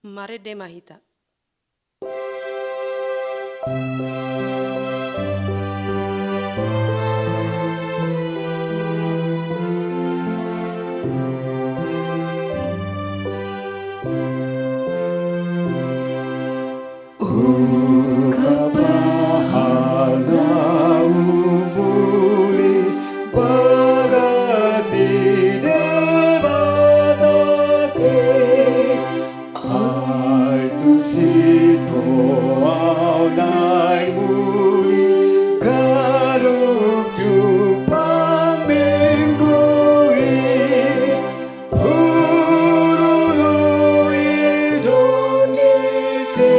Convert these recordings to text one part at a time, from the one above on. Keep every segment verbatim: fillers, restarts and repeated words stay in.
Marende ma hita. Ungkap hal na umuli bagas di Debata ke. Ai tusi do au naeng muli ganup jumpang Minggu i. Hulului do disi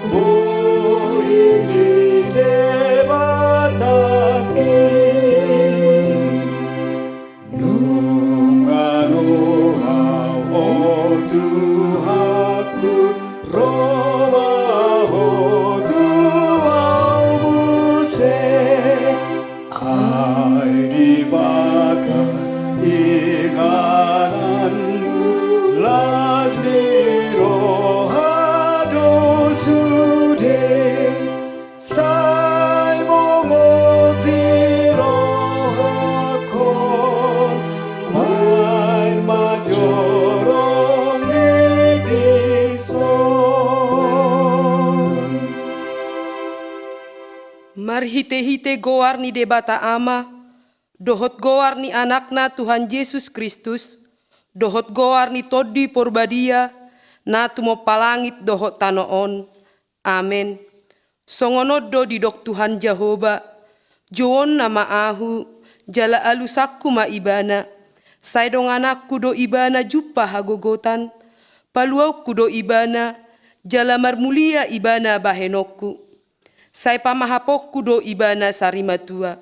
bohi ni Debata i. Nunga ro au, o Tuhanku, ro ma ho tu au muse. Ai di bagas ingananmu las ni roha do sude. Sai bongot di rohangkon baen ma jorong ni dison. Marhitehite goar ni Debata Ama, dohot goar ni Anakna Tuhan Jesus Kristus, dohot goar ni Tondi Porbadia, na tumompa langit dohot tano on. Amen. Songon on do didok Tuhan Jahowa: Jouonna ma ahu, jala alusanku ma ibana. Sai dongananku do ibana jumpa hagogotan, paluaonku do ibana, jala marmulia ibana bahenonku. Sai pamahaponku do ibana sarimatua.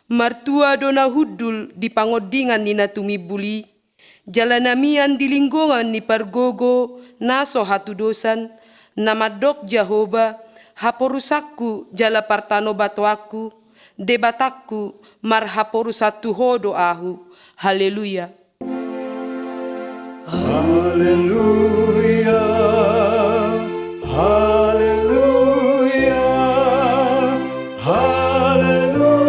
Martua do na hundul di pangondingan ni na tumimbul i, jala na mian di linggoman ni pargogo na so hatudosan, na mandok Jahowa, haporusanku jala partanobatoanku, Debatangku, marhaporusan tu Ho do ahu. Haleluya. Haleluya, haleluya, haleluya.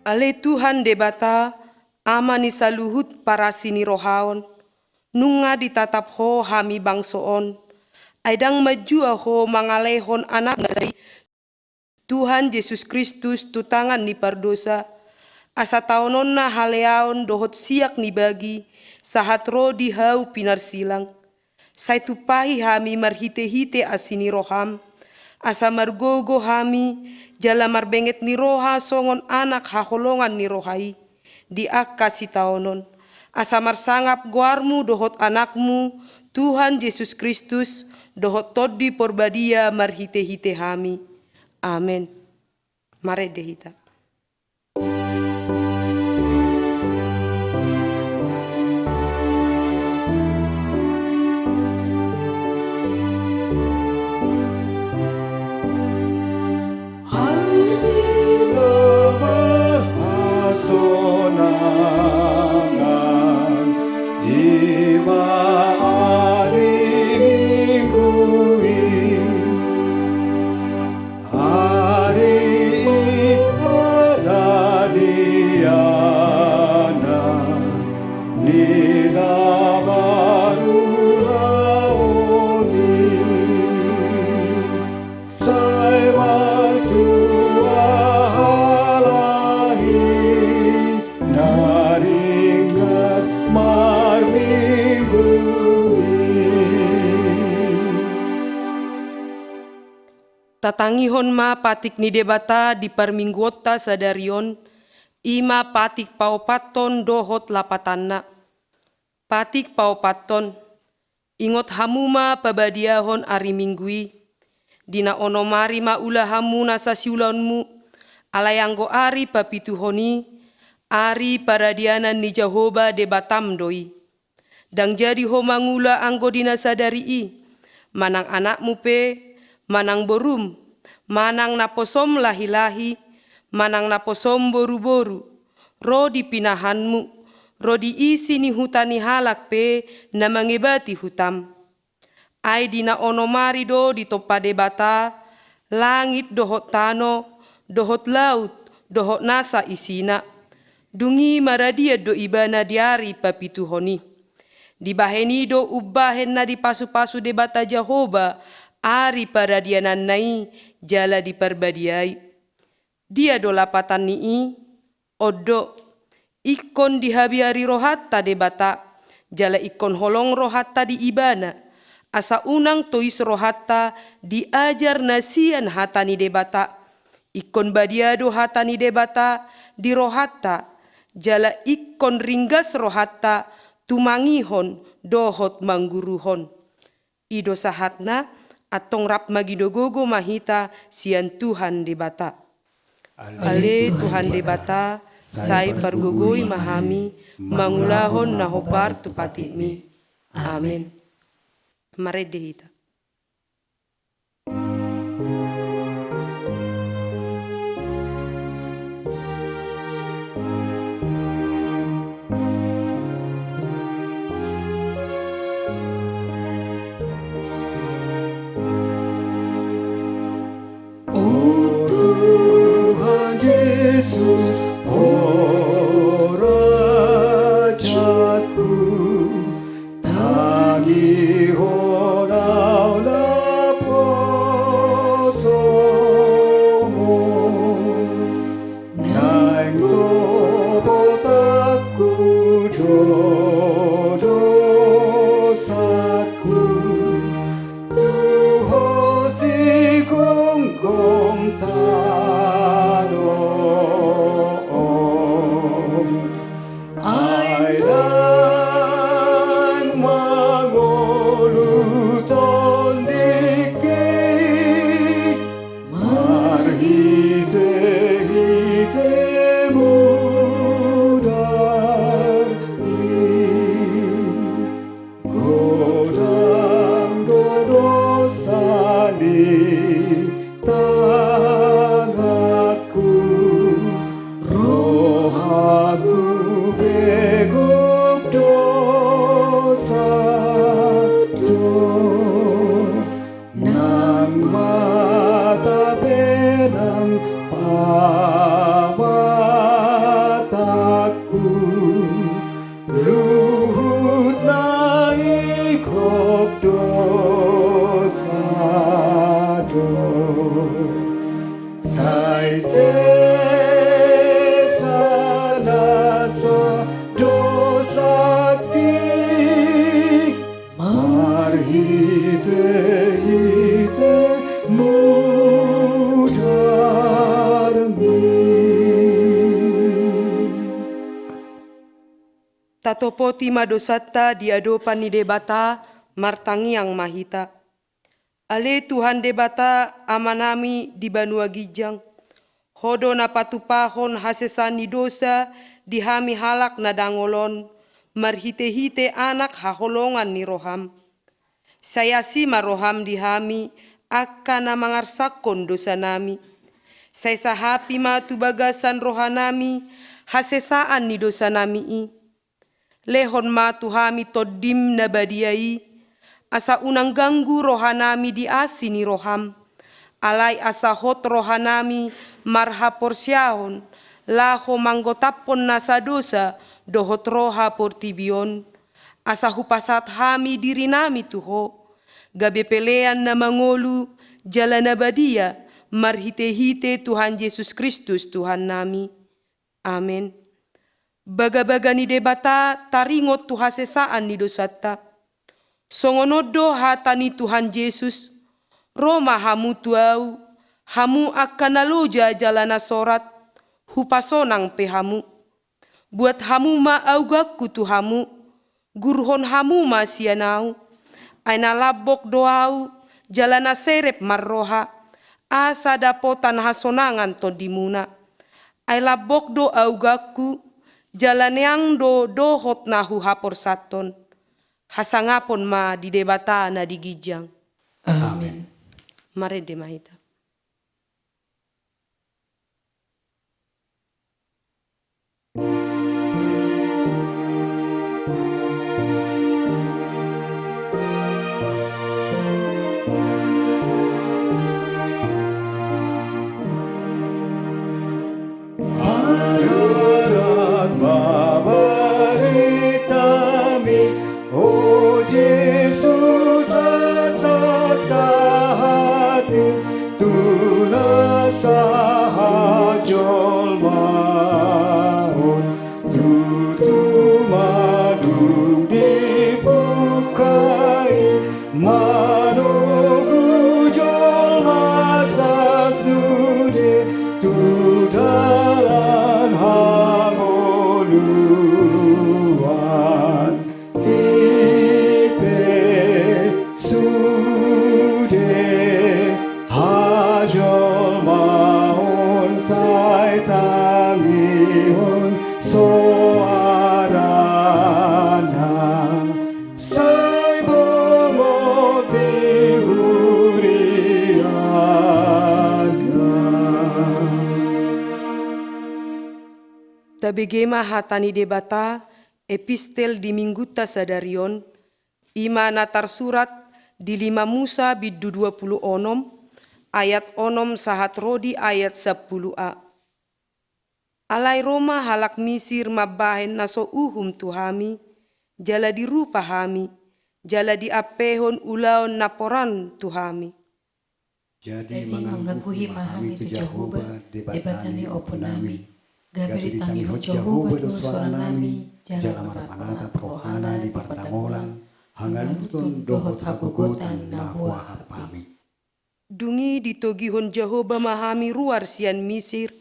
Ale Tuhan Debata, Ama ni saluhut parasi ni roha on, nunga ditatap Ho hami bangso on, ai ndang manjua Ho mangalehon Anakmu na sahali, Tuhan Jesus Kristus, tu tangan ni pardosa, asa taononna haleaon dohot siak ni bagi, sahat ro di hau pinarsilang. Sai tumpahi hami marhitehite asi ni roham, asa margogo hami, jala marbenget ni roha songon anak haholongan ni roha i, di angka sitaonon, asa marsangap goarmu dohot Anakmu, Tuhan Jesus Kristus, dohot Tondi Porbadia marhitehite hami. Amen. Marende hita. Ari na marhasonangan, i ma ari Minggu i. Ari i paradianan ni na marulaon i. Sai martua halak i na ringgas marminggu i. Tatangihon ma patik ni Debata di parmingguonta sadari on, i ma patik paopathon dohot lapatanna. Patik paopathon. Ingot hamu ma pabadiahon ari Minggu i. Di na onom ari ma ulahanmu nasa siulaonmu, alai anggo ari papituhon i, ari paradianan ni Jahowa Debatam do i. Ndang jadi ho mangula anggo di na sadari i, manang anakmu pe, manang borum, manang naposom lahilahi, manang naposom boruboru, ro di pinahanmu, ro di isi ni huta ni halak pe na mangebati hutam. Ai di na onom ari do ditompa Debata langit dohot tano, dohot laut, dohot nasa isina. Dung i maradian do ibana di ari papituhon i. Dibahen i do umbahen na dipasupasu Debata Jahowa ari paradiananna i jala diparbadiai. Dia do lapatan ni i? On do, ingkon dihabiari rohanta Debata, jala ingkon holong rohanta di Ibana, asa unang tois rohanta di ajar na sian hata ni Debata. Ingkon badia do hata ni Debata di rohanta, jala ingkon ringgas rohanta tumangihon dohot mangguruhon. I do sahatna, antong rap mangido gogo ma hita sian Tuhan Debata. Ale Tuhan Debata, sai pargogoi ma hami mangulahon na hombar tu patikmi. Amen. Marende hita. O Tuhan Jesus, o Rajaku, tangihon au naposomu. Naeng topot angkup do dosaku tu Ho sigomgom tano on. Ai ndang mangolu tondingki marhitehite mudar i. Godang do dosa ni tanganku, rohaku pe gok dosa do. Nang mata pe nang pamatangku, luhut na ingkon dosa do. Sai sesa nasa dosangki marhitehite mudarmi. Tatopoti ma dosanta di adopan ni Debata, martangiang ma hita. Ale Tuhan Debata, Amanami di banua ginjang, Ho do na patupahon hasesaan ni dosa di hami halak na dangol on, marhitehite Anak haholongan ni roham. Sai asi ma roham di hami angka na mangarsangkon dosanami. Sai sahapi ma tu bagasan rohanami hasesaan ni dosanami i. Lehon ma tu hami Tondim na badia i, asa unang ganggu rohanami di asi ni roham. Alai asa hot rohanami marhaporseaon, laho manggotaphon nasa dosa dohot roha portibi on. Asa hupasahat hami dirinami tu Ho, gabe pelean na mangolu jala na badia, marhitehite Tuhan Jesus Kristus Tuhannami. Amen. Bagabaga ni Debata taringot tu hasesaan ni dosanta. Songon on do hata ni Tuhan Jesus, ro ma hamu tu Au, hamu angka na loja jala na sorat, hupasonang pe hamu. Buat hamu ma augangku tu hamu, guruhon hamu ma sian Au. Ai na lambok do Au, jala na serep marroha, asa dapotan hasonangan tondimuna. Ai lambok do augangku, jala neang do dohot na huhaporsathon. Hasangapon ma di Debata na di ginjang. Amen. Marende ma hita. Tabege ma hata ni Debata, epistel di minggunta sadari on, i ma na tarsurat di lima Musa bindu dua pulu onom, ayat onom sahat ro di ayat sampulu a. Alai ro ma halak Misir mambahen na so uhum tu hami, jala dirupa hami, jala diampehon ulaon na poran tu hami. Jadi mangangguhi ma hami tu Jahowa, Debata ni ompunami, gabe ditangihon Jahowa do soranami, jala marpanatap rohana di pardamolan, hangaluton dohot hagogotan na huahap hami. Dung i ditogihon Jahowa ma hami ruar sian Misir,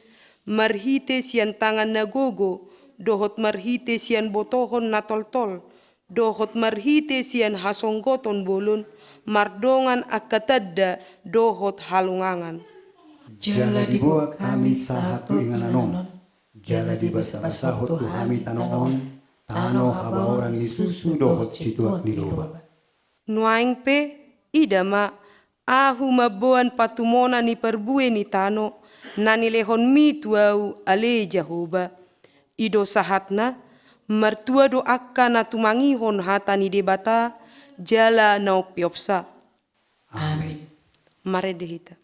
marhite sian tangan na gogo, dohot marhite sian botohon na toltol, dohot marhite sian hasonggoton bolon, mardongan angka tanda dohot halongangan. Jala diboan hami sahat tu inganan on, jala dibasabasahon tu hami tano on, tano habaoran ni susu dohot situak ni loba. Nuaeng pe, ida ma, ahu mamboan patumona ni parbue ni tano, na nilehonmi tu ahu, ale Jahowa. I do sahatna, martua do angka na tumangihon hata ni Debata, jala na umpeopsa. Amen. Marende hita.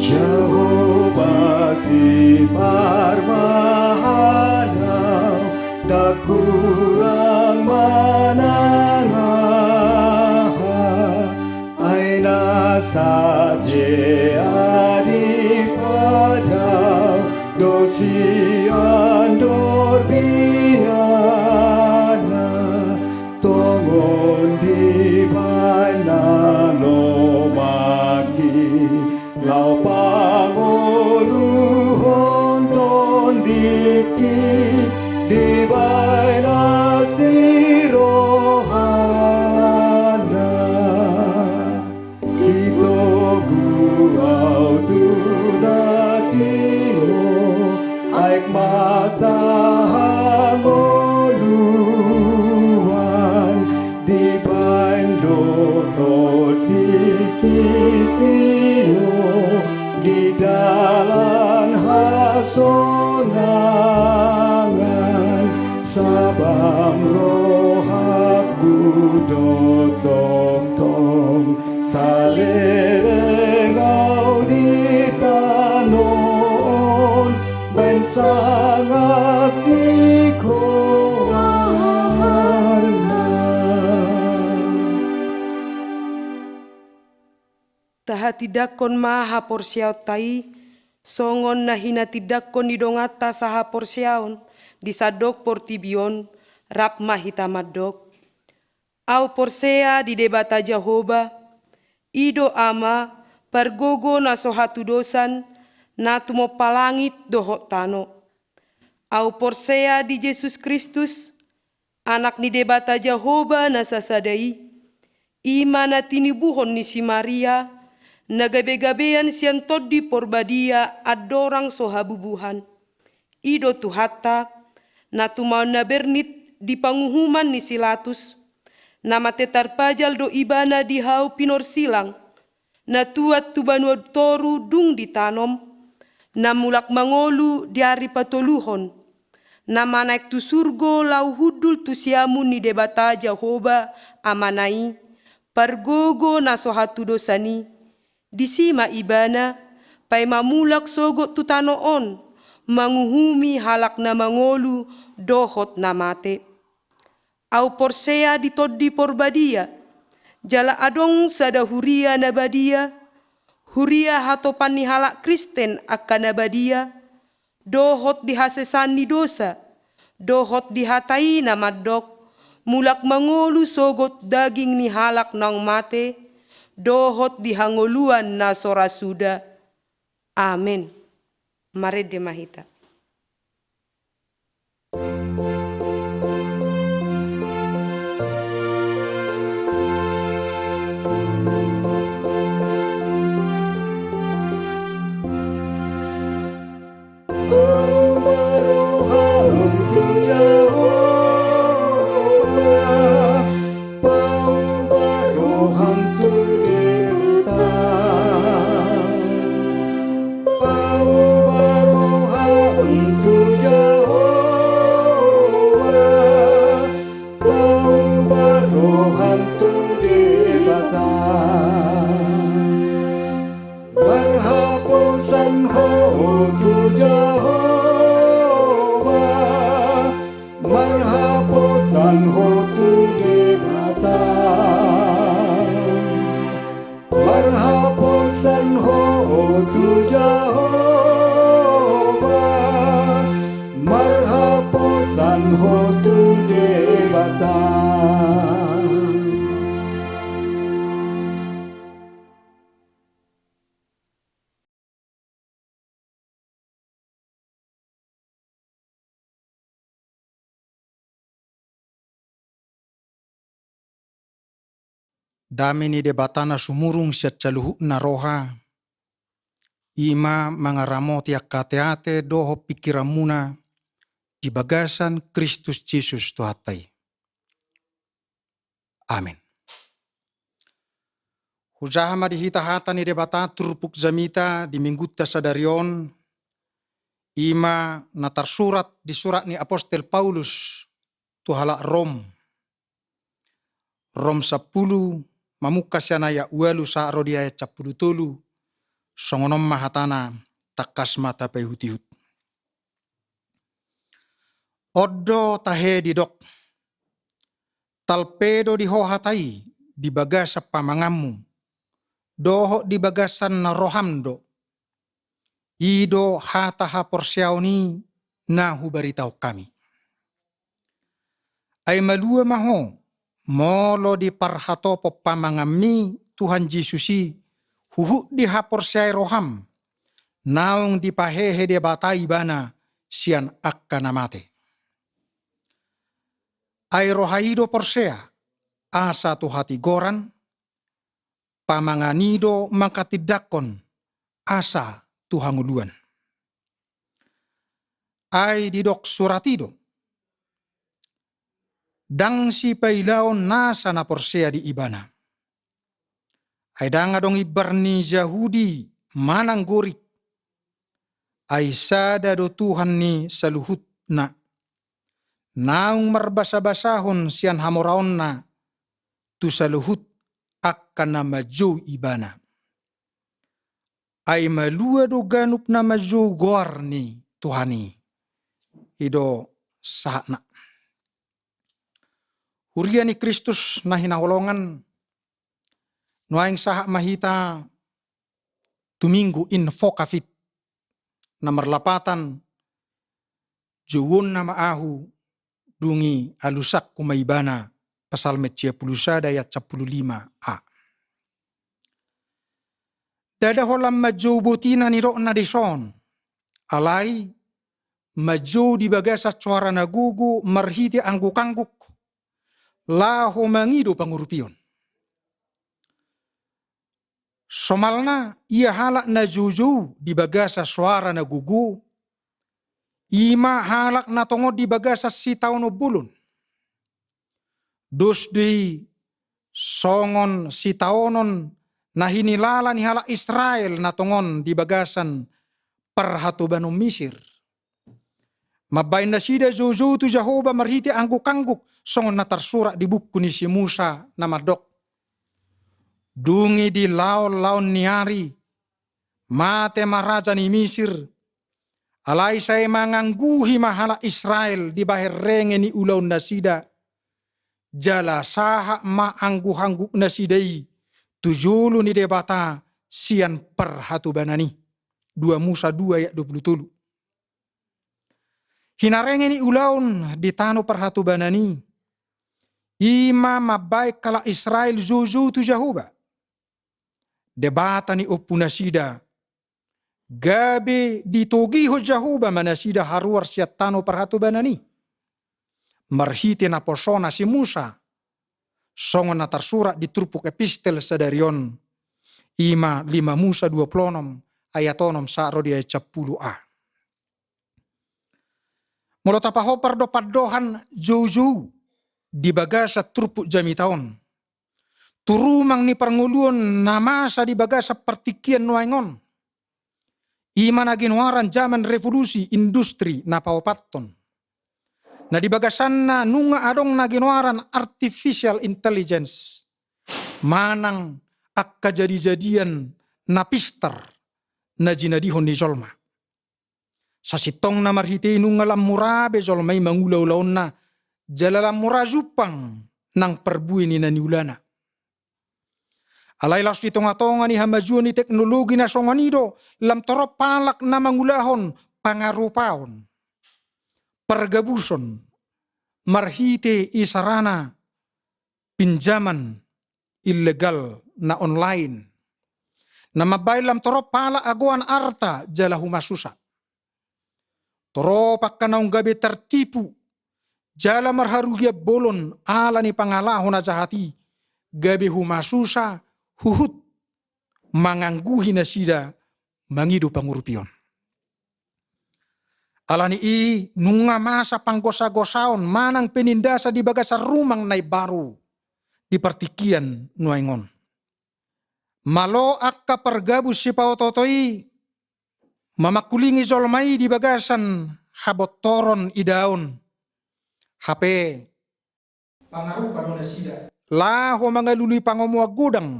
Jahowa siparmahan au, ndang hurang manang aha, ai na sadia dipadao do sian dorbiana, tongon dibaen na lomak i, laho pangoluhon tondik i, dibaen asi rohana. Ditogu au tu na tio, aek mata hangoluan, dibaen do tondik i sio, di dalan hasonangan, sabam rohangku do tongtong, saleleng au di tano on, baen sangap di goarna. Tahatindangkon ma haporseaonta i, songon na hinatindangkon ni donganta sahaporseaon di sandok portibi on, rap ma hita mandok. Au porsea di Debata Jahowa, i do Ama, pargogo na so hatudosan, na tumompa langit dohot tano. Au porsea di Jesus Kristus, Anak ni Debata Jahowa na sasada i, i ma na tinubuhon ni si Maria, na gabegabean sian Tondi Porbadia andorang so habubuhan. I do Tuhanta, na tumaon na bernit di panguhuman ni si Latus, na mate tarpajal do Ibana di hau pinorsilang, na tuat tu banua toru dung ditanom, na mulak mangolu di ari patoluhon, na manaek tu surgo laho hundul tu siamun ni Debata Jahowa Amana i, pargogo na so hatudosan i, disi ma Ibana, paima mulak sogot tu tano on, manguhumi halak na mangolu dohot na mate. Au porsea di Tondi Porbadia, jala adong sada huria na badia, huria hatopan ni halak Kristen angka na badia, dohot di hasesaan ni dosa, dohot di hata i na mandok, mulak mangolu sogot daging ni halak naung mate, dohot di hangoluan na so ra suda. Amen. Marende ma hita. Ho tu Debata. Marhaposan ho tu Jahowa. Marhaposan ho tu Debata. Dame ni Debata na sumurung sian saluhutna roha, i ma mangaramoti angka ateate dohot pingkiranmuna di bagasan Kristus Jesus Tuhanta i. Amen. Hujaha ma di hita hata ni Debata turpuk jamita di minggunta sadari on, i ma na tarsurat di surat ni apostel Paulus tu halak Rom. Rom sampulu, mamungka sian ayat ualu sahat ro di ayat sampulu tolu, songon on ma hatana, tangkas ma tapaihutihut. On do tahe didok, talpe do di ho hata i di bagasan pamanganmu, dohot di bagasan roham do. I do hata haporseaon i na hubaritahon hami. Ai malua ma ho, molo diparhatopot pamanganmi Tuhan Jesus i, huhut dihaporseai roham, naung dipahehe Debata ibana sian angka na mate. Ai roha i do porsea, asa tu hatigoran, pamangan i do mangkatindangkon, asa tu hangoluan. Ai didok surat i do, ndang sipailaon nasa na porsea di ibana. Ai ndang adong imbar ni Jahudi manang Gorik, ai sada do Tuhan ni saluhutna, naung marbasabasahon sian hamoraonna tu saluhut angka na manjou ibana. Ai malua do ganup na manjou goar ni Tuhan i. I do sahatna. Huria ni Kristus na hinaholongan, nuaeng sahat ma hita tu Minggu Invocavit na marlapatan, jouonna ma ahu, dung i alusanku ma ibana, Psalmen sia pulu sada ayat sampulu lima a. Ndada holan manjou boti na nidokna dison, alai manjou di bagasan soara na gogo marhite anggukangguk, laho mangido pangurupion. Somalna ia halak na joujou di bagasan soara na gogo, i ma halak na tongon di bagasan sitaonon bolon. Dos do i songon sitaonon na hinilala ni halak Israel na tongon di bagasan parhatobanon Misir. Mambahen nasida joujou tu Jahowa marhite anggukangguk, songon na tarsurat di buku ni si Musa na mandok: Dung i di laonlaon ni ari, mate ma raja ni Misir, alai sai mangangguhi ma halak Israel dibahen renge ni ulaonnasida, jala sahat ma anggukangguknasida i tu jolo ni Debata sian parhatobanan i. Dua Musa dua ayat dua pulu tolu. Hinarenge ni ulaon di tano parhatobanan i, i ma mambahen halak Israel joujou tu Jahowa, Debata ni ompunasida, gabe ditogihon Jahowa ma nasida haruar sian tano parhatobanan i, marhite naposona si Musa, songon na tarsurat di turpuk epistel sadari on, i ma lima Musa dua pulu onom ayat onom sahat ro di ayat sampulu a. Molo tapahompar do pandohan joujou di bagasan turpuk jamita on tu rumang ni parngoluon na masa di bagasan partingkian nuaeng on, i ma na ginoaran jaman revolusi industri na paopathon, na di bagasanna nunga adong na ginoaran artificial intelligence manang angka jadijadian na pistar na jinadihon ni jolma. Sasintongna marhite i nunga lam mura be jolma i mangula ulaonna jala lam mura jumpang nang parbue ni na niulana. Alai laos di tonga-tonga ni hamajuon ni teknologi na songon i do, lam torop halak na mangulahon pangarupaon, pargabuson, marhite isarana pinjaman ilegal na online. Na mambaen lam torop halak agoan arta jala humasusa. Torop angka naung gabe tartipu, jala marharugian bolon ala ni pangalaho na jahat i, gabe humasusa, huhut mangangguhi nasida mangido pangurupion. Ala ni i nunga masa panggosa-gosaon manang penindasan di bagasan rumang na imbaru di partingkian nuaeng on. Malo angka pargabus sipaoto-oto i mamangkulingi jolma i di bagasan habontoron idaon. Hape pangarupa do nasida laho mangalului pangomoan godang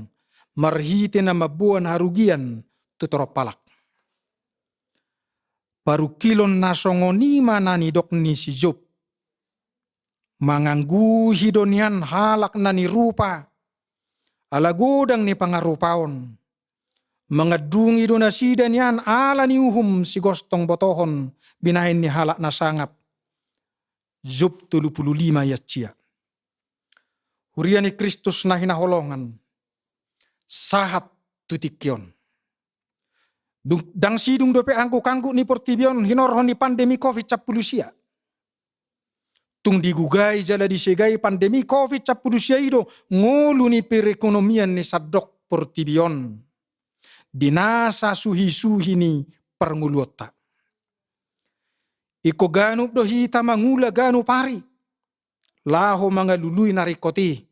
marhite na mamboan harugian tu torop halak. Parungkilon na songon i ma na nidok ni si Job. Mangangguhi do nian halak na nirupa ala godang ni pangarupaon. Mangandungi do nasida nian ala ni uhum sigostong botohon binahen ni halak na sangap. Job tolu pulu lima ayat sia. Huria ni Kristus na hinaholongan, sahat tu tingki on. Dung, ndang sidung dope angguk-angguk ni portibi on hinorhon ni pandemi covid sampulu sia. Tung digugai jala disegai pandemi covid sampulu sia i do ngolu ni perekonomian ni sandok portibi on di nasa suhi-suhi ni parngoluonta. Ingkon ganup do hita mangula ganup ari laho mangalului na ringkot i.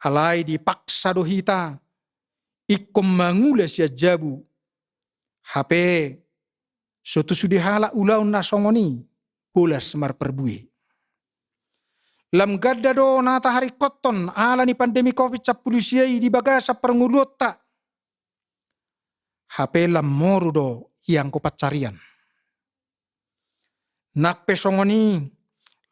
Alai dipaksa do hita ingkon mangula sian jabu. Hape so tu sude halak ulaon na songon i bolas marparbue. Lam ganda do na taharingkothon ala ni pandemi covid sampulu sia i di bagasan parngoluonta. Hape lam moru do ianggo pansarian. Nang pe songon i,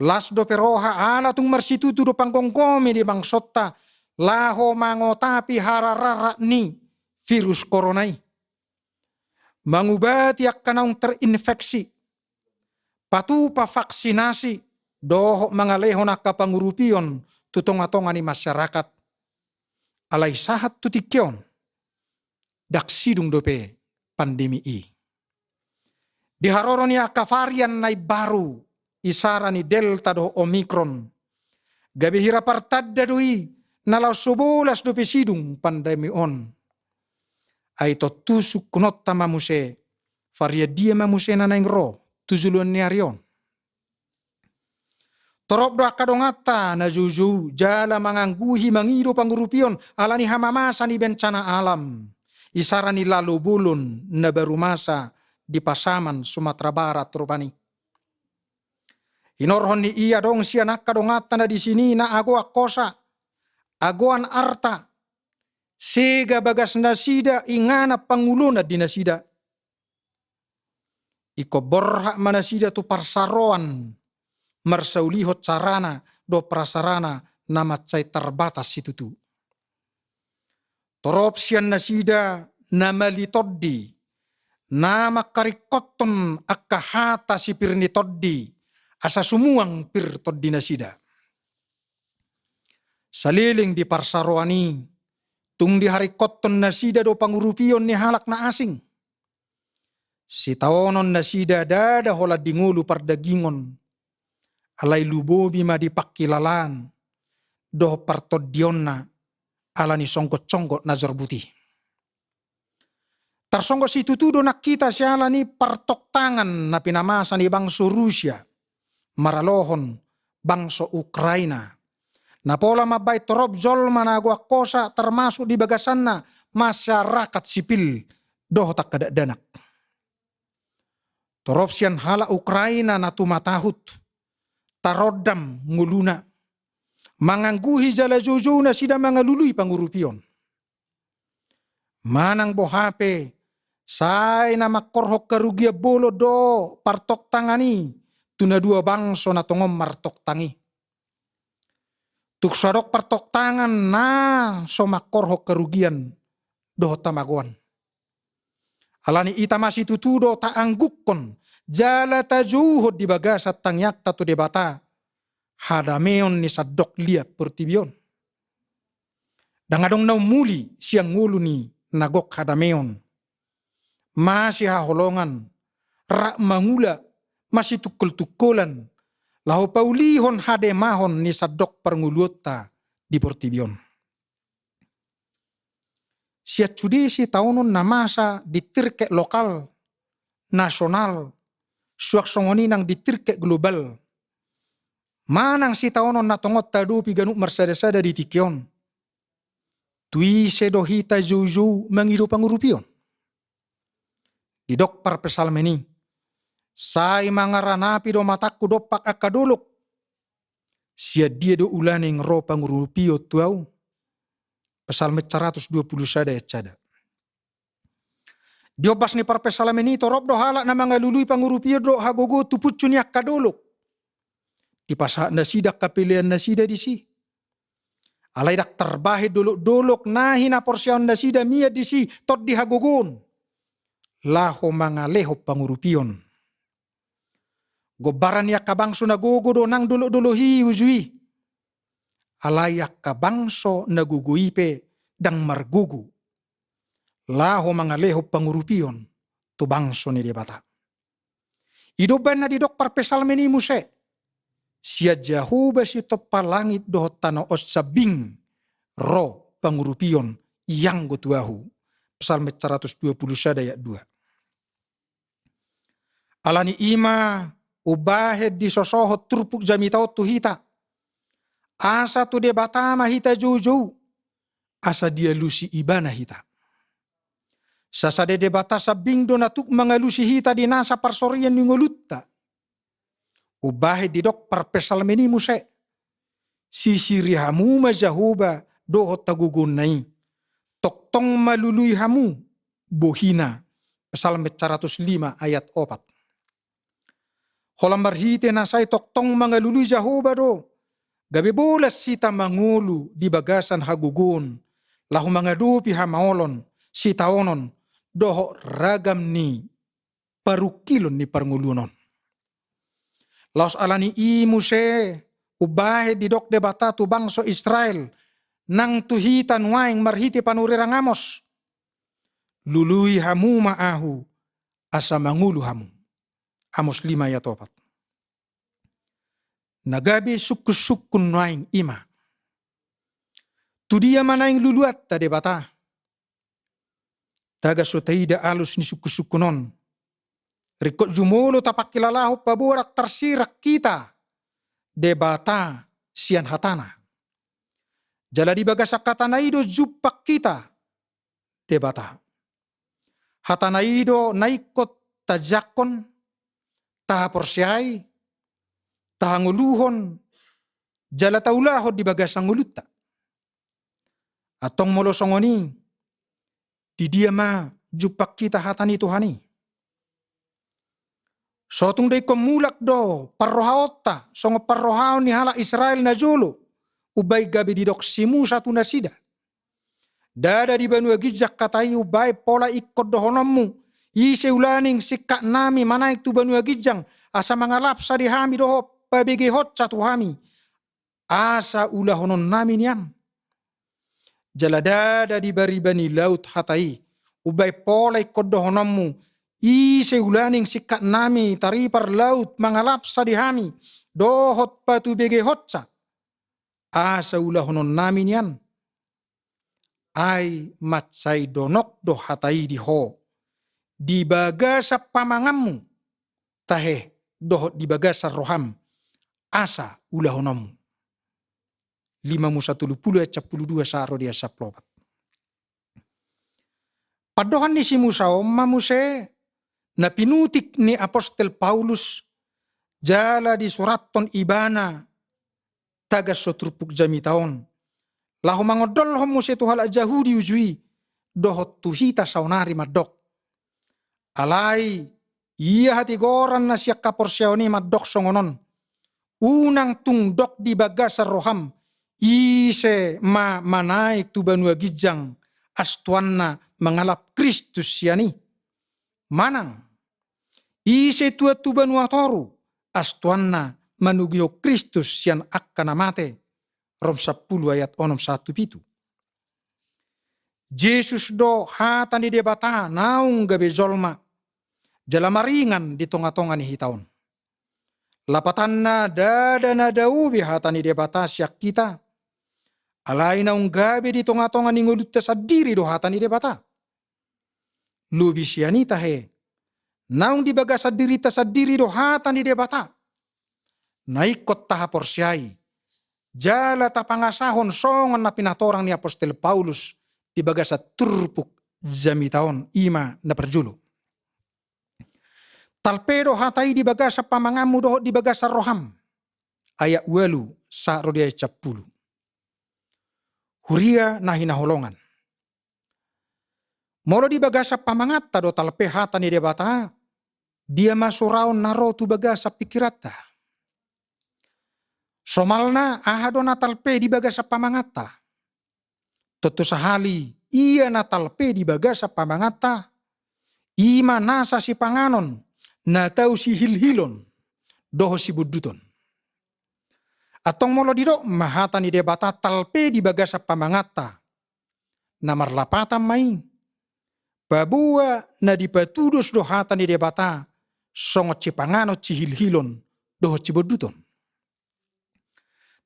las dope roha ala tung marsitutu do panggomgomi di bangsonta laho mangotapi harararat ni virus korona i. Mangubati angka naung terinfeksi, patupa vaksinasi, dohot mangalehon angka pangurupion tu tonga-tonga ni masyarakat. Alai sahat tu tingki on, ndang sidung dope pandemi i. Di haroro ni angka varian na imbaru, isara ni Delta dohot Omikron, gabe hira partanda do i na laos so bolas dope sidung pandemi on. Ai tontu sungkunonta ma muse, varian dia ma muse na naeng ro tu joloan ni ari on? Torop do angka donganta na joujou jala mangangguhi mangido pangurupion ala ni hamamasa ni bencana alam, isara ni lalo bolon na baru masa di Pasaman, Sumatera Barat rupani. Hinorhon ni i adong sian angka donganta na disi na agoan hosa, agoan arta, sega bagas nasida inganan pangulona di nasida. Ingkon borhat ma nasida tu parsaroan marsaulihon sarana dohot prasarana na mansai tarbatas situtu. Torop sian nasida na mali tondi, na mangkaringkothon angka hata sipir ni tondi, asa sumuang pir tondi nasida. Saleleng di parsaroan i, tung diharingkothon nasida do pangurupion ni halak na asing. Sitaonon nasida ndada holan di ngolu pardagingon, alai lumobi ma di pangkilalaan dohot partondionna ala ni songgot-songgot na jorbut i. Tarsonggot situtu do nang hita siala ni partoktangan na pinamasa ni bangso Rusia maralohon bangso Ukraina. Na pola mambaen torop jolma na agoan hosa, termasuk di bagasanna masyarakat sipil dohot angka dakdanak. Torop sian halak Ukraina na tumatahut, tarondam ngoluna, mangangguhi jala joujou nasida mangalului pangurupion. Manang boha pe, sai na mangkorhon harugian bolon do partoktangan i tu na dua bangso na tongon martoktang i. Tung so adong partoktangan na so mangkorhon harugian dohot hamagoan. Alani i ita masitutu do taanggukkon jala tajouhon di bagasan tangiangta tu Debata hadameon ni sandok liat portibi on. Ndang adong na umuli sian ngolu ni na gok hadameon, masihaholongan, rap mangula, masitungkoltungkolan, laho paulihon hademahon ni sandok parngoluonta di portibi on. Sian sude sitaonon na masa di tingki lokal, nasional, suang songon i nang di tingki global, manang sitaonon na tongon tahadopi ganup marsadasada di tingki on, tu ise do hita joujou mangido pangurupion? Didok parpsalmen i, sai mangaranapi do matangku dompak angka dolok. Sian dia do ulaning ro pangurupion tu ahu? Psalmen saratus dua pulu sada ayat sada. Di ombas ni parpsalmen i torop do halak na mangalului pangurupion dohot hagogoon tu punsu ni angka dolok. Dipasahat nasida angka pelean nasida disi. Alai ndang tarbahen dolok-dolok na hinaporseaon nasida mian disi tondi hagogoon laho mangalehon pangurupion. Gombaran ni angka bangso na gogo do nang dolok-dolok i uju i. Alai angka bangso na gogo i pe ndang margogo laho mangalehon pangurupion tu bangso ni Debata. I do umbahen na didok parpsalmen i muse, sian Jahowa sitompa langit dohot tano on sambing ro pangurupion ianggo tu ahu. Psalmen saratus dua pulu sada ayat dua. Alani i ma umbahen disosohon turpuk jamita on tu hita, asa tu Debata ma hita joujou, asa dialusi Ibana hita. Sasada Debata sambing do na tuk mangalusi hita di nasa parsorian ni ngolunta. Umbahen didok parpsalmen i muse, sisiri hamu ma Jahowa dohot hagogoonna i, tongtong ma lului hamu bohina. Psalmen saratus lima ayat opat. Holan marhite na sai tongtong mangalului Jahowa do, gabe bolas hita mangolu di bagasan hagogoon, laho mangadopi hamaolon, sitaonon, dohot ragam ni parungkilon ni parngoluon on. Laos alani i muse umbahen didok Debata tu bangso Israel, nang tu hita nuaeng marhite panurirang Amos, lului hamu ma ahu, asa mangolu hamu. Amos lima ayat opat. Na gabe sungkunsungkun nuaeng i ma, tu dia ma naeng luluanta Debata? Tagan so taida alus ni sungkunsungkun on, ringkot jumolo tapangkilalahon paboa ndang tarsirang hita Debata sian hatana. Jala di bagasan hatana i do jumpang hita Debata. Hatana i do na ingkon tajangkon, tahaporseai, tahangoluhon, jala taulahon di bagasan ngolunta. Antong molo songon i, di dia ma jumpang hita hata ni Tuhan i? So tung do ingkon mulak do parrohaonta songon parrohaon ni halak Israel na jolo, umbahen gabe didok si Musa tu nasida. Ndada di banua ginjang hata i umbahen pola ingkon dohononmu, ise ulaning singkat nami manaek tu banua ginjang, asa mangalapsa di hami dohot pabegehonsa tu hami, asa ulahonon nami nian. Jala ndada di bariba ni laut hata i, umbahen pola ingkon dohononmu, ise ulaning singkat nami taripar laut mangalapsa di hami, dohot patubegehonsa, asa ulahonon nami nian. Ai mansai donok do hata i di ho, di bagasan pamanganmu, tahe dohot di bagasan roham, asa ulahononmu. Lima Musa tolu pulu ayat sampulu dua sahat ro di ayat sampulu opat. Pandohan ni si Musa on ma muse na pinutik ni apostel Paulus jala disurathon ibana tagan so turpuk jamita on, laho mangondolhon muse tu halak Jahudi uju i, dohot tu hita saonari mandok. Alai ia hatigoran na sian haporseaon i mandok songon on: Unang tung dok di bagasan roham, Ise ma manaek tu banua ginjang, astuanna mangalap Kristus sian i? Manang, ise tuat tu banua toru, astuanna manogihon Kristus sian angka na mate? Rom sampulu ayat onom sahat tu pitu. Jesus do hata ni Debata naung gabe jolma, jala maringan di tonga-tonga ni hita on. Lapatanna, ndada na dao be hata ni Debata sian hita. Alai naung gabe di tonga-tonga ni ngolunta sandiri do hata ni Debata. Lobi sian i tahe, naung di bagasan dirinta sandiri do hata ni Debata. Na ingkon tahaporseai, jala tapangasahon songon na pinatorang ni apostel Paulus di bagasan turpuk jamita on, i ma na parjolo. Talpe do hata i di bagasan pamanganmu dohot di bagasan roham. Ayat ualu sahat ro di ayat sampulu. Huria na hinaholongan. Molo di bagasan pamanganta do talpe hata ni Debata, dia ma suraon na ro tu bagasan pingkiranta? Somalna, aha do na talpe di bagasan pamanganta? Tontu sahali, ia na talpe di bagasan pamanganta, i ma nasa sipanganon, na tau sihilhilon dohot sibunduton. Antong molo didok ma hata ni Debata talpe di bagasan pamanganta, na marlapatan ma i, paboa na dipatudos do hata ni Debata songon sipanganon, sihilhilon dohot sibunduton.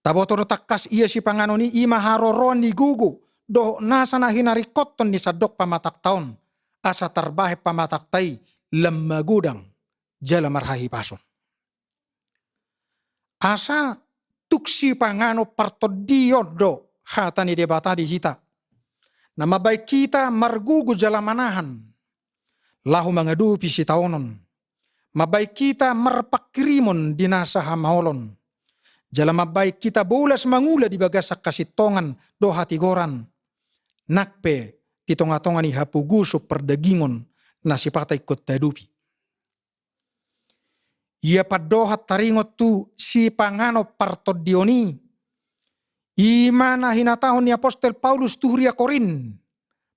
Taboto do tangkas ia sipanganon i, i ma haroroan ni gogo dohot nasa na hinaringkothon ni sandok pamatangta on, asa tarbahen pamatangta i lam magodang jala marhahipason. Asa tung sipanganon partondion do hata ni Debata di hita, na mambahen hita margogo jala manahan laho mangadopi sitaonon, mambahen hita marpanghirimon di nasa hamaolon, jala mambahen hita bolas mangula di bagasan hasintongan dohot hatigoran, nang pe di tonga-tonga ni hapogoson pardagingon na sipata ingkon taadopi. Ia pandohan taringot tu sipanganon partondion i, i ma na hinatahon ni apostel Paulus tu huria Korint,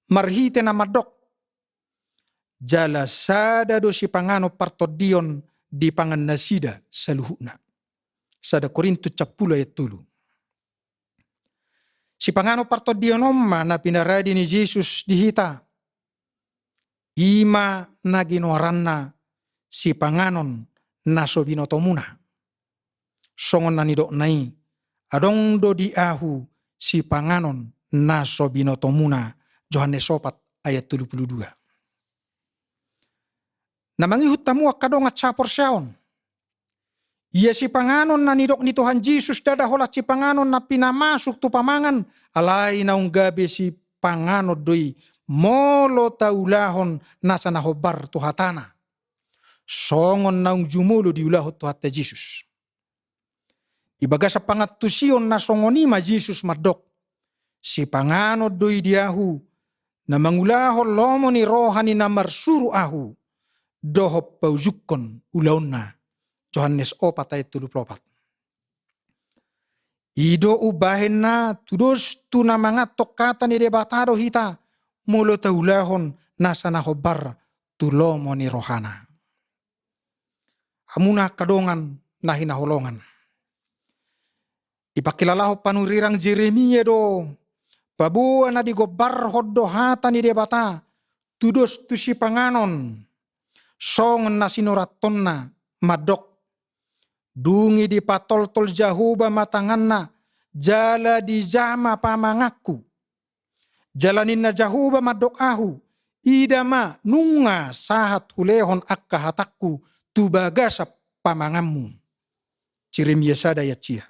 marhite na mandok: Jala sada do sipanganon partondion dipangan nasida saluhutna. Sada Korintus sampulu ayat tolu. Sipanganon partondion on ma na pinarade ni Jesus di hita. I ma na ginoaranna sipanganon na so binotomuna. Songon na nidokna i, adong do di ahu sipanganon na so binotomuna, Johannes opat ayat tolu pulu dua. Na mangihut hamu angka dongan sahaporseaon, ia sipanganon na nidok ni Tuhan Jesus ndada holan sipanganon na pinamasuk tu pamangan, alai naung gabe sipanganon do i molo taulahon nasa na hombar tu hatana, songon naung jumolo diulahon Tuhanta Jesus. Di bagasan pangantusion na songon i ma Jesus mandok: Sipanganon do i di ahu, na mangulahon lomo ni roha ni na marsuru ahu, dohot paujungkon ulaonna. Johannes opat ayat tolu pulu opat. I do umbahen na tudos tu na manganhon hata ni Debata do hita, molo taulahon nasa na hombar tu lomo ni rohana. Hamuna angka dongan na hinaholongan, dipangkilalahon panurirang Jeremia do, paboa na digombarhon do hata ni Debata tudos tu sipanganon, songon na sinurathonna mandok: Dung i dipatoltol Jahowa ma tanganna, jala dijama pamanganku. Jala ninna Jahowa mandok ahu: Ida ma, nunga sahat hulehon angka hatangku tu bagasan pamanganmu. Jeremia sada ayat sia.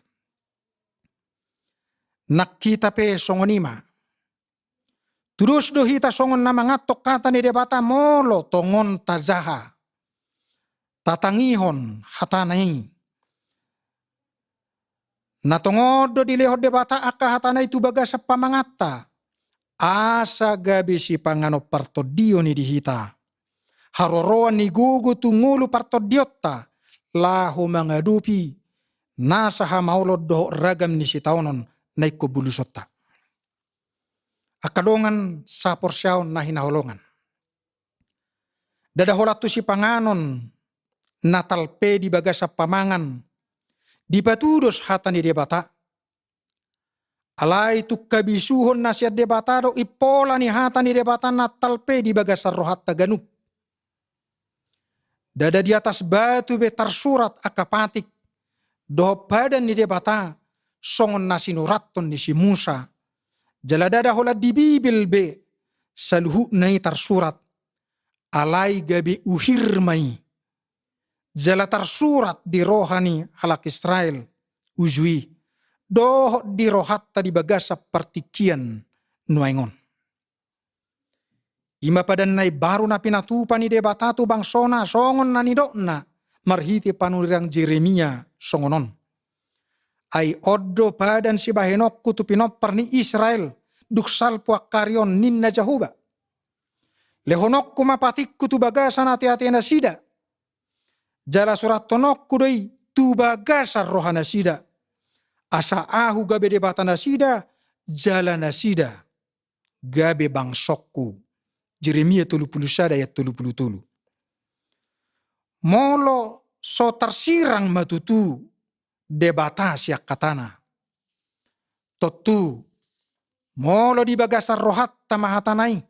Nang hita pe songon i ma. Tudos do hita songon na manganhon hata ni Debata molo tongon tajaha, tatangihon hatana i. Na tongon do dilehon Debata angka hatana i tu bagasan pamanganta, asa gabe sipanganon partondion i di hita, haroroan ni gogo tu ngolu partondionta, laho mangadopi nasa hamaolon dohot ragam ni sitaonon na ingkon bulusonta. Angka dongan saporseaon na hinaholongan. Ndada holan tu sipanganon na talpe di bagasan pamangan dipatudos hata ni Debata. Alai tung habisuhon na sian Debata do impola ni hata ni Debata na talpe di bagasan rohanta ganup. Ndada di atas batu be tarsurat angka patik dohot padan ni Debata songon na sinurathon ni si Musa. Jala ndada holan di Bibel be saluhutna i tarsurat, alai gabe uhir ma i. Jala tarsurat di roha ni halak Israel uju i, dohot di rohanta di bagasan partingkian nuaeng on. I ma padan na imbaru na pinatupa ni Debata tu bangsona, songon na nidokna marhite panurirang Jeremia songon on: Ai on do padan sibahenonku tu pinompar ni Israel, dung salpu angka ari on, ninna Jahowa. Lehononku ma patikku tu bagasan ateate nasida, jala surathononku do i tu bagasan roha nasida, asa ahu gabe Debata nasida, jala nasida gabe bangsongku. Jeremia tolu pulu sada ayat tolu pulu tolu. Molo so tarsirang ma tutu Debata sian hatana, tontu molo di bagasan rohanta ma hatana i,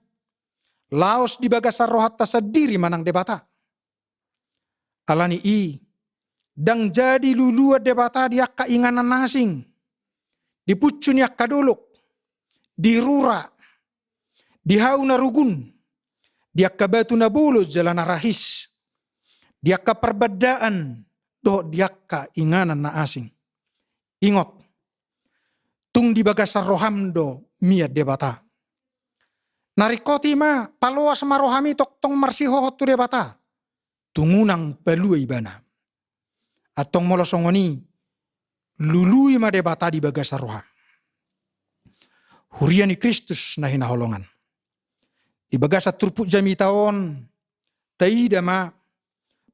laos di bagasan rohanta sandiri ma nang Debata. Ala ni i, ndang jadi luluan Debata di angka inganan na asing, di punsu ni angka dolok, di rura, di hau na rugun, di angka batu na bolon jala na rahis, di angka parbandaan dohot di angka inganan na asing. Ingot, tung di bagasan roham do mian Debata. Na ringkot i ma, paloas ma rohami tongtong marsihohot tu Debata, tung unang palua Ibana. Antong molo songon i, lului ma Debata di bagasan roham. Huria ni Kristus na hinaholongan, di bagasan turpuk jamita on, taida ma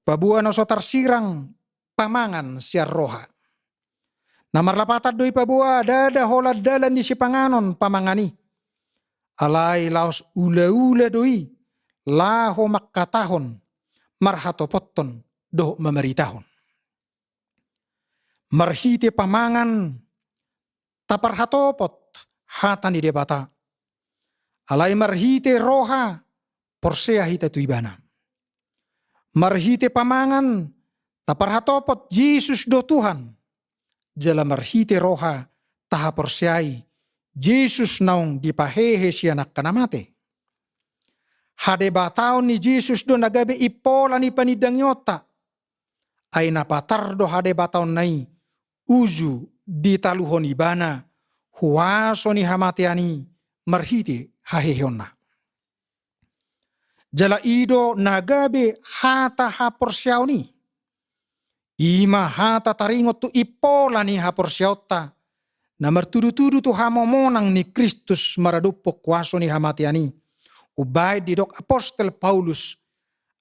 paboa na so tarsirang pamangan sian roha. Na marlapatan do i paboa ndada holan dalan ni sipanganon pamangan i. Alai laos ulaula do i laho mangkatahon, marhatopothon dohot mamaritahon. Marhite pamangan taparhatopot hata ni Debata. Alai marhite roha porsea hita tu Ibana. Marhite pamangan taparhatopot Jesus do Tuhan. Jala marhite roha tahaporseai Jesus naung dipahehe sian angka na mate. Hadebataon ni Jesus do na gabe impola ni panindangionta. Ai na patar do hadebataonna i uju ditaluhon Ibana huaso ni hamatean i marhite haheheonna. Jala i do na gabe hata haporseaon i. I ma hata taringot tu impola ni haporseaonta, na martudutudu tu hamomonang ni Kristus maradophon huaso ni hamatean i. Umbahen didok apostel Paulus: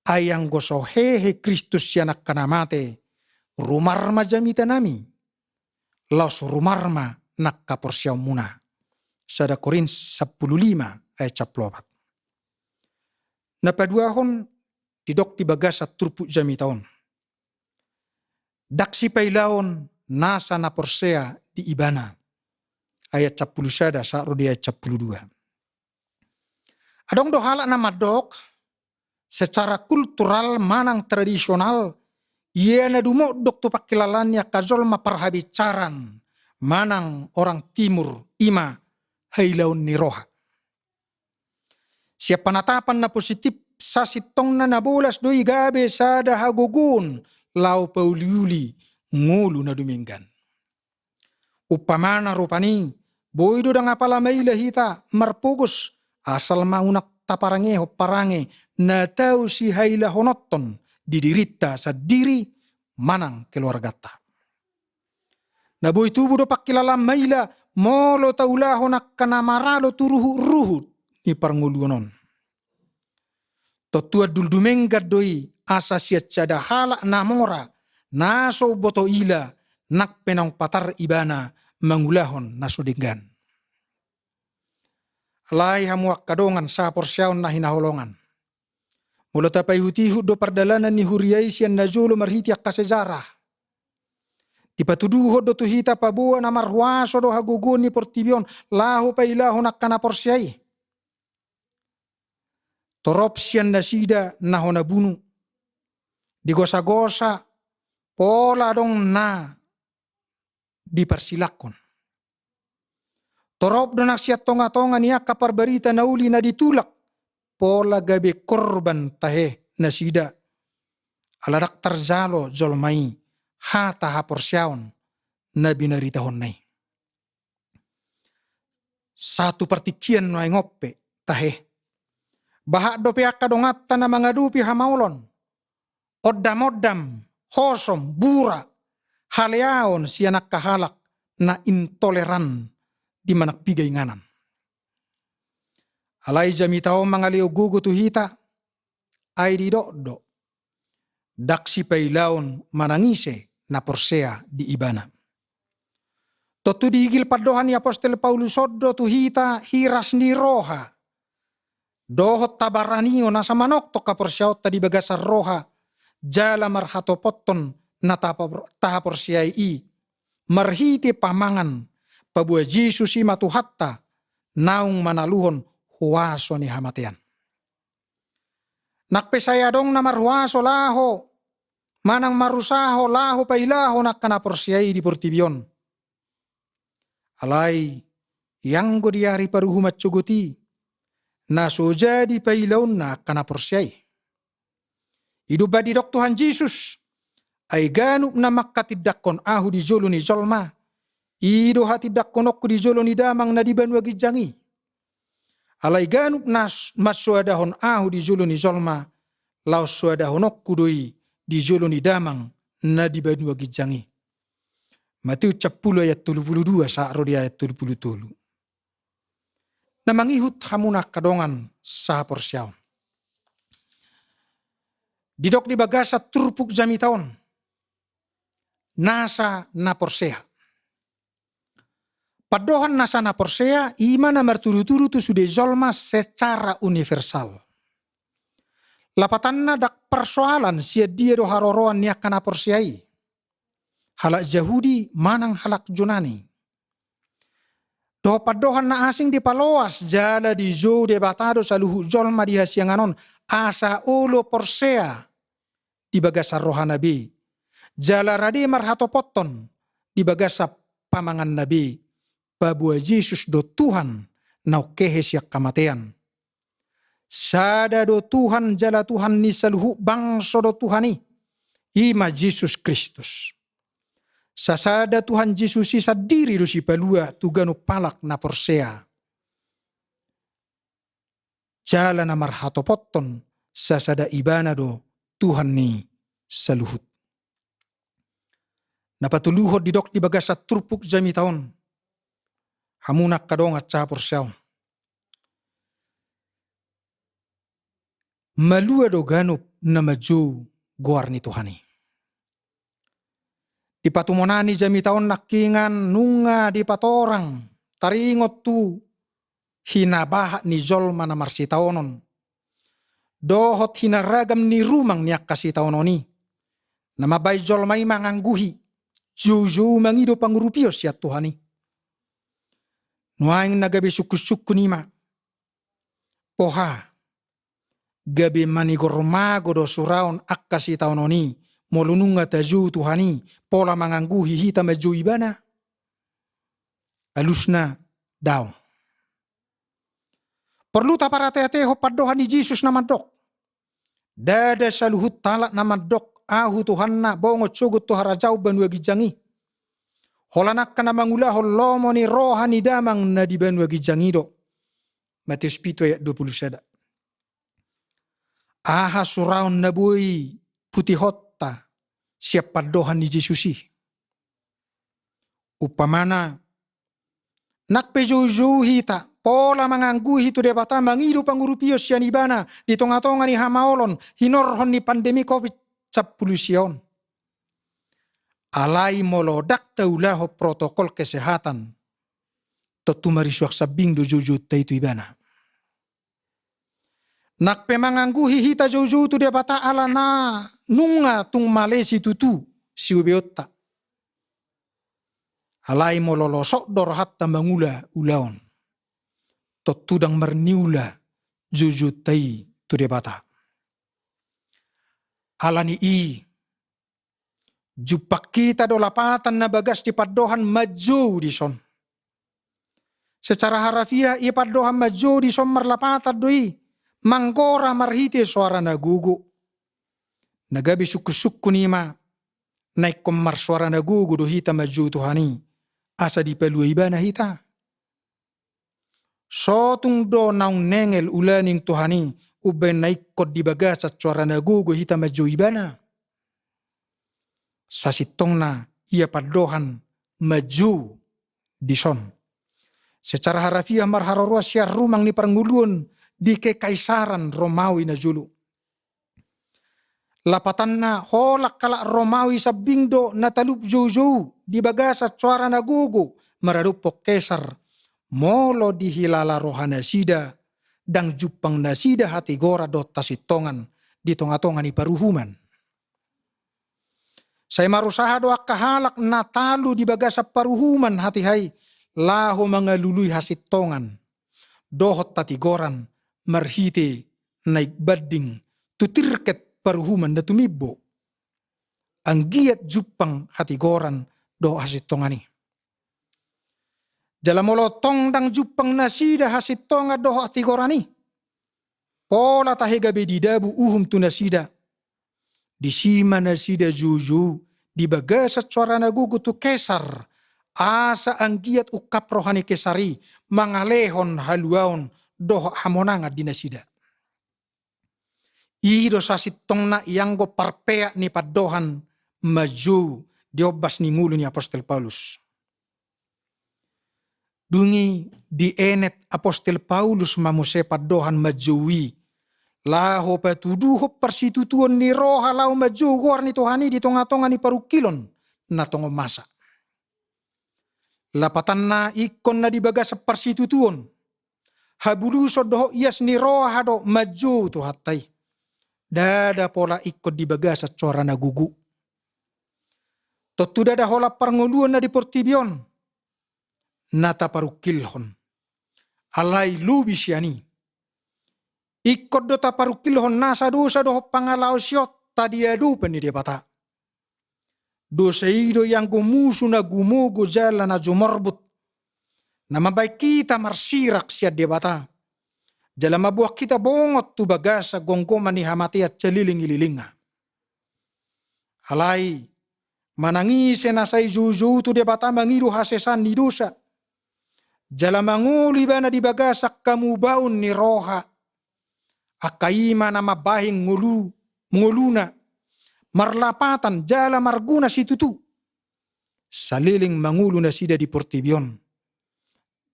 Ai anggo so hehe Kristus sian angka na mate, rumar ma jamitanami, laos rumar ma nang haporseaonmuna. Sada Korint sampulu lima ayat sampulu opat. Na paduahon, didok di bagasan turpuk jamita on: Ndang sipailaon nasa na porsea di Ibana. Ayat sampulu sada sahat ro di ayat sampulu dua. Adong do halak na mandok, secara kultural manang tradisional, ia na dumodok tu pangkilalaan ni angka jolma parhabinsaran manang orang timur i ma hailaon ni roha. Sian panatapan na positif, sasintongna na bolas do i gabe sada hagogoon laho pauliuli ngolu na dumenggan. Umpamana rupani, boi do ndang apala maila hita marpogos, asal ma unang taparangehon parange na tau sihailahononhon di dirinta sandiri manang keluarganta. Na boi tubu do pangkilalaan maila molo taulahon angka na maralo tu ruhutruhut ni parngoluon on. Tontu andul dumenggan do i asa sian sada halak na mora, na so umboto ila, nang pe naung patar ibana mangulahon na so denggan. Alai hamu angka dongan sahaporseaon na hinaholongan, molo tapaihut-ihut do pardalanan ni huria i sian na jolo marhite angka sejarah, dipatuduhon do tu hita paboa na marhuaso do hagogoon ni portibi on laho pailahon angka na porsea i. Torop sian nasida na hona bunu, digosa-gosa, pola adong na diparsilangkon. Torop do na sian tonga-tonga ni angka parbarita na uli na ditulak, pola gabe korban tahe nasida, ala ndang tarjalo jolma i hata haporseaon na binaritahonna i. Sahat tu partingkian nuaeng on pe tahe, bahat dope angka donganta na mangadopi hamaolon, ondam-ondam, hosom, bura, haleaon sian angka halak na intoleran di manang piga inganan. Alai jamita on mangalehon gogo tu hita, ai didok do, ndang sipailaon manang ise na porsea di ibana. Tontu diigil pandohan ni apostel Paulus on do tu hita hiras ni roha dohot habaranion asa manongtong haporseaonta di bagasan roha jala marhatopothon na tahapor-, tahaporseai i, marhite pamangan paboa Jesus i ma Tuhanta naung manaluhon huaso ni hamatean. Nang pe sai adong na marhuaso laho manang marusaho laho pailahon angka na porsea i di portibi on, alai ianggo di ari paruhuman sogot i, na so jadi pailaonna angka na porsea i. I do umbahen didok Tuhan Jesus, ai ganup na manghatindanghon ahu di jolo ni jolma, i do hatindanghononku di jolo ni Damang na di banua ginjang i. Alai ganup na s-, mansoadahon ahu di jolo ni jolma, laos soadahononku do i di jolo ni Damang na di banua ginjang i. Mateus sampulu ayat tolu pulu dua sahat ro di ayat tolu pulu tolu. Na mangihut hamuna angka dongan sahaporseaon, didok di bagasan turpuk jamita on, nasa na porsea. Pandohan nasa na porsea i ma na martudu-tudu tu sude jolma secara universal. Lapatanna ndang parsoalan sian dia do haroroan ni angka na porsea i, halak Jahudi manang halak Junani. Dohot pandohan na asing dipaloas jala dijou Debata do saluhut jolma di hasiangan on, asa olo porsea di bagasan rohana be, jala rade marhatopothon di bagasan pamanganna be, paboa Jesus do Tuhan naung hehe sian hamatean. Sada do Tuhan jala Tuhan ni saluhut bangso do Tuhan i, i ma Jesus Kristus. Sasada Tuhan Jesus i sandiri do sipalua tu ganup halak na porsea, jala na marhatopothon sasada Ibana do Tuhan ni saluhut. Na patoluhon didok di bagasan turpuk jamita on, hamuna angka dongan sahaporseaon, malua do ganup na manjou goar ni Tuhan i. Di patumonaan ni jamita on nangkiningan nunga dipatorang taringot tu hinabahat ni jolma na marsitaonon dohot hinaragam ni rumang ni angka sitaonon i, na mambahen jolma i mangangguhi, joujou mangido pangurupion sian Tuhan i. Nuaeng na gabe sungkun-sungkun i ma, boha, gabe manigor mago do suraon angka sitaonon i molo nunga tajou Tuhan i, pola mangangguhi hita manjou Ibana? Alusna, daong. Porlu taparateatehon pandohan ni Jesus na mandok, ndada saluhut halak na mandok ahu Tuhanna bongot sogot tu harajaon banua ginjang i, holan angka na mangulahon lomo ni roha ni Damang na di banua ginjang i do. Mateus pitu ayat dua pulu sada. Aha suraon na boi putihonta sian pandohan ni Jesus i? Umpamana, nang pe joujou hita pola mangangguhi tu Debata mangido pangurupion sian Ibana di tonga-tonga ni hamaolon hinorhon ni pandemi covid sampulu sia on, Alai molo ndang taulahon protokol kesehatan, tontu marisuang sambing do joujounta i tu ibana. Nang pe mangangguhi hita joujou tu Debata ala na nunga tung male situtu siubeonta. Alai molo losok do rohanta mangula ulaon, tontu ndang marniula joujounta i tu Debata. Ala ni i, jumpang hita do lapatan na bagas di pandohan manjou dison. Secara harafiah ia pandohan manjou dison marlapatan do i manggora marhite soara na gogo. Na gabe sungkunsungkun i ma, na ingkon marsoara na gogo do hita manjou Tuhan i, asa dipalua ibana hita. So tung do naung nengel ulaning Tuhan i, umbaen na ingkon di bagasan soara na gogo hita manjou ibana? Sasintongna ia pandohan manjou dison secara harafiah marharoroan sian rumang ni parngoluon di kekaisaran Romawi na jolo. Lapatanna, holan halak Romawi sambing do na talup joujou di bagasan soara na gogo maradophon Kesar, molo dihilala rohanasida, ndang jumpang nasida hatigoran dohot hasintongan di tongatonga ni paruhuman. Sai marusaha do angka halak na talu di bagasan paruhuman hatiha i laho mangalului hasintongan dohot hatigoran marhite naik banding tu tirket paruhuman na tumimbo. Anggiat jumpang hatigoran dohot hasintongan i. Jala molo tong ndang jumpang nasida hasintongan dohot hatigoran i, pola tahe gabe didabu uhum tu nasida. Disi ma nasida joujou di bagasan soara na gogo tu Kesar, asa anggiat ungkap roha ni Kesar i mangalehon haluaon dohot hamonangan di nasida. I do sasintongna ianggo parpeak ni pandohan manjou di ombas ni ngolu ni Apostel Paulus. Dung i dienet Apostel Paulus ma muse pandohan manjou i, laho patuduhon parsitutuon ni roha laho manjou goar ni Tuhan i di tongatonga ni parungkilon na tongon masa. Lapatanna, ingkon na di bagasan parsitutuon, habuluson dohot ias ni roha do manjou Tuhanta i. Ndada pola ingkon di bagasan soara na gogo. Tontu ndada holan parngoluon na di portibi on na taparungkilhon. Alai lobi sian i, ingkon do taparungkilhon nasa dosa dohot pangalaosionta di adopan ni Debata. Dosa i do ianggo musu na gumogo jala na jumorbut, na mambahen hita marsirak sian Debata, jala mamboan hita bongot tu bagasan gomgoman ni hamatean saleleng ni lelengna. Alai manang ise na sai joujou tu Debata mangido hasesaan ni dosa, jala mangolu ibana di bagasan hamubaon ni roha, angka i ma na mambahen ngolu, ngoluna marlapatan jala marguna situtu. Saleleng mangolu nasida di portibi on,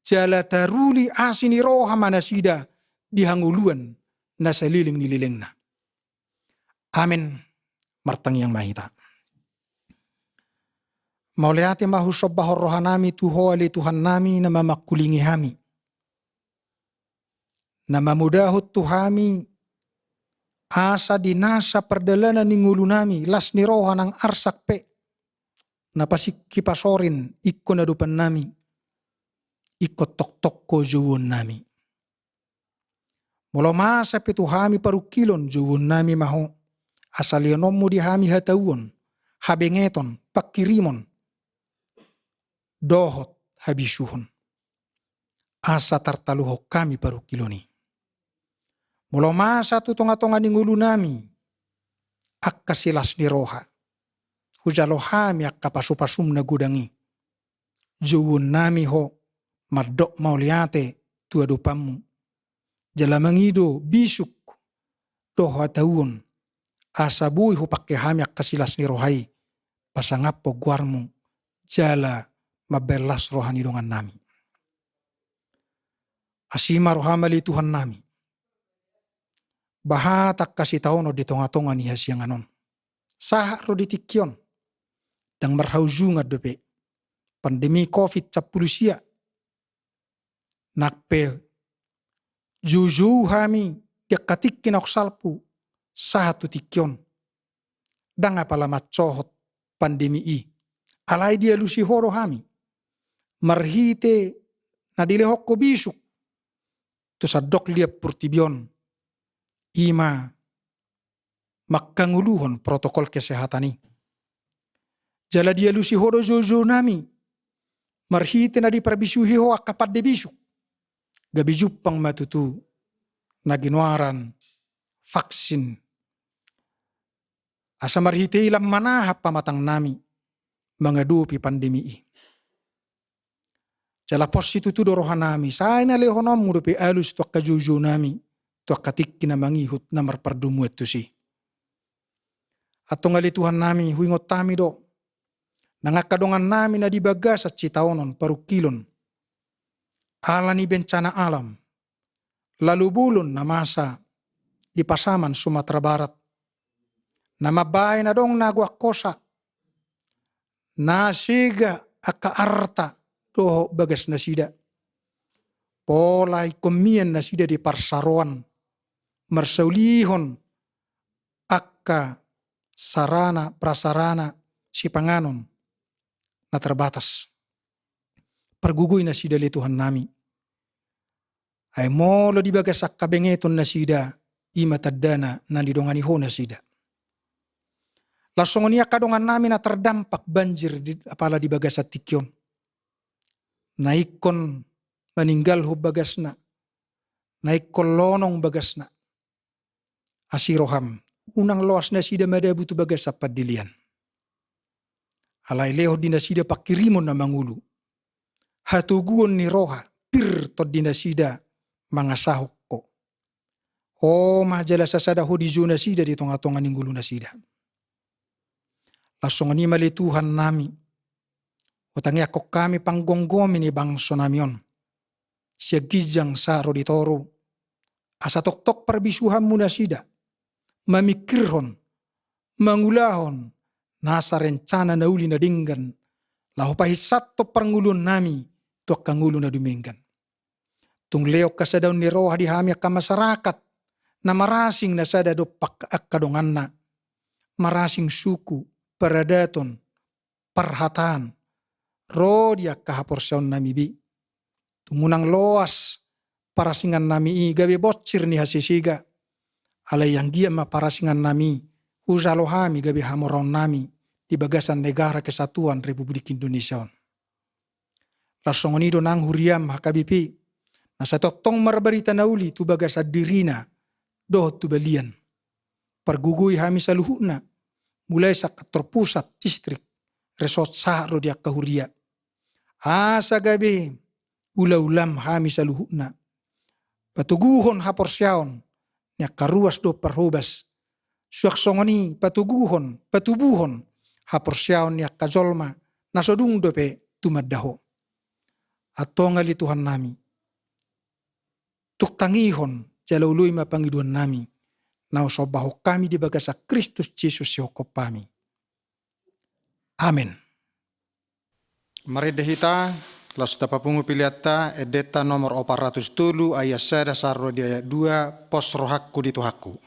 jala taruli asi ni roha ma nasida di hangoluan na saleleng ni lelengna. Amen. Martangiang ma hita. Mauliate ma husombahon rohanami tu Ho ale Tuhannami na mamangkulingi hami, na mamodahon tu hami asa di nasa pardalanan ni ngolunami, las ni roha nang arsak pe, na pasingki pasorin ingkon adopannami, ingkon tongtong Ho jouonnami. Molo masa pe tu hami parungkilon, jouonnami ma Ho, asa lehononmu di hami hatauon, habengeton, pangkirimon dohot habisuhon, asa tartaluhon hami parungkilon i. Molo masa tu tongatonga ni ngolunami angka silas ni roha, hujalo hami angka pasupasum na godang i, jouonnami Ho mandok mauliate tu adopanmu, jala mangido bisuk dohot hatauon, asa boi hupangke hami angka silas ni roha i pasangaphon goarmu, jala mambahen las roha ni dongannami. Asi ma roham ale Tuhannami, bahat angka sitaonon di tongatonga ni hasiangan on. Sahat ro di tingki on, ndang marhaujungan dope pandemi covid sampulu sia. Nang pe joujou hami di angka tingki naung salpu sahat tu tingki on, ndang apala mansohot pandemi i. Alai dialusi Ho do hami marhite na dilehon Ho bisuk tu sandok liat portibi on, i ma mangkangoluhon protokol kesehatan i. Jala dialusi Ho do joujou nami marhite na diparbisuhi Ho angka pande bisuk, gabe jumpang ma tutu na ginoaran vaksin, asa marhite i lam manahan pamatang nami mangadopi pandemi i. Jala pos situtu do roha nami, sai na lehononmu dope alus tu angka joujou nami tu angka tingki na mangihut na marpardomuan tusi. Antong ale Tuhan nami, huingot hami do nang angka dongan nami na di bagasan sitaonon parungkilon ala ni bencana alam, lalu bolon na masa di Pasaman, Sumatera Barat, na mambahen adong na goangkosa, na sega angka arta dohot bagas nasida, pola ingkon mian nasida di parsaroan marsaulihon angka sarana prasarana sipanganon na terbatas. Pargogoi nasida ale Tuhan nami. Ai molo di bagas angka bengeton nasida, i ma tandana na nidongani Ho nasida. Laos songon i angka dongan nami na terdampak banjir di, apala di bagasan tingki on, na ingkon maninggalhon bagasna, na ingkon lonong bagasna. Asi roham, unang loas nasida madabu tu bagasan pandelean. Alai lehon di nasida pangkirimon na mangolu, hatoguon ni roha, pir tondi nasida mangasahon Ho. Ho ma jala sasada Ho dijou nasida di tongatonga ni ngolu nasida. Laos songon i ma ale Tuhan nami, hutangiangkon hami panggomgomi ni bangso nami on sian ginjang sahat ro di toru, asa tongtong parbisuhanmu nasida mamingkirhon, mangulahon nasa rencana na uli na denggan, laho pahinsathon parngoluon nami tu angka ngolu na dumenggan. Tung lehon hasadaon ni roha di hami angka masyarakat na marasing nasada dompak angka donganna, marasing suku, paradaton, parhataan, ro di angka haporseaon nami be. Tung unang loas parasingan nami i gabe bonsir ni hasesega. Alai anggiat ma parasingan nami i hujalo hami gabe hamoraon nami di bagasan Negara Kesatuan Republik Indonesia on. Laos songon i do nang huriam H K B P, na sai tongtong marbarita na uli tu bagasan dirina dohot tu balian. Pargogoi hami saluhutna, mulai sian kantor pusat, distrik, resort sahat ro di angka huria. Asa gabe ulaulam hami saluhutna patoguhon haporseaon ni angka ruas dohot parhobas. Suang songon i patoguhon, patubuhon haporseaon ni angka jolma na so dung dope tumanda Ho. Antong ale Tuhan nami, tung tangihon jala oloi ma pangidoan nami na husombahon hami di bagasan Kristus Jesus sihophop hami. Amen. Marende hita, laos tapapungu peleanta, endenta nomor opat ratus tolu, ayat sada sahat ro di ayat dua, pos rohangku di Tuhanku.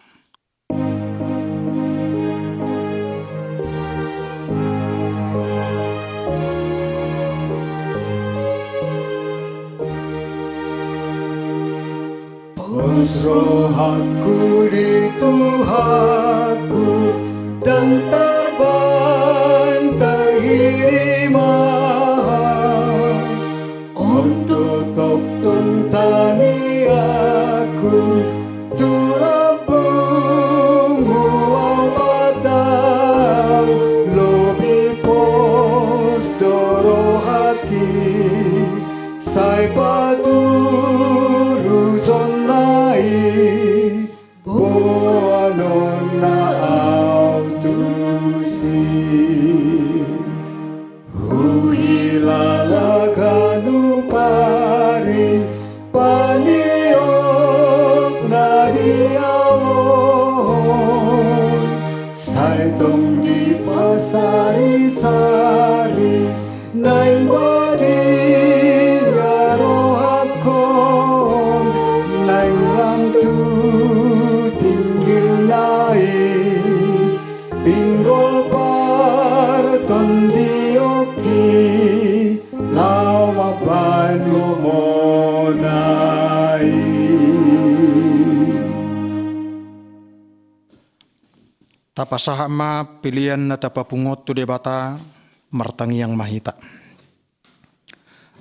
Pos rohangku di Tuhanku, ndang tarbaen tarhirima. On do tongtong tangiangku tu lambungmu, Amanta, lobi pos do rohangki. Sai patuluson na i boanonna au tusi. Huhilala ganup ari paniop na di au on, sai tong dipasari sa Tapasahat ma pelean na tapapungu on tu Debata, martangiang ma hita.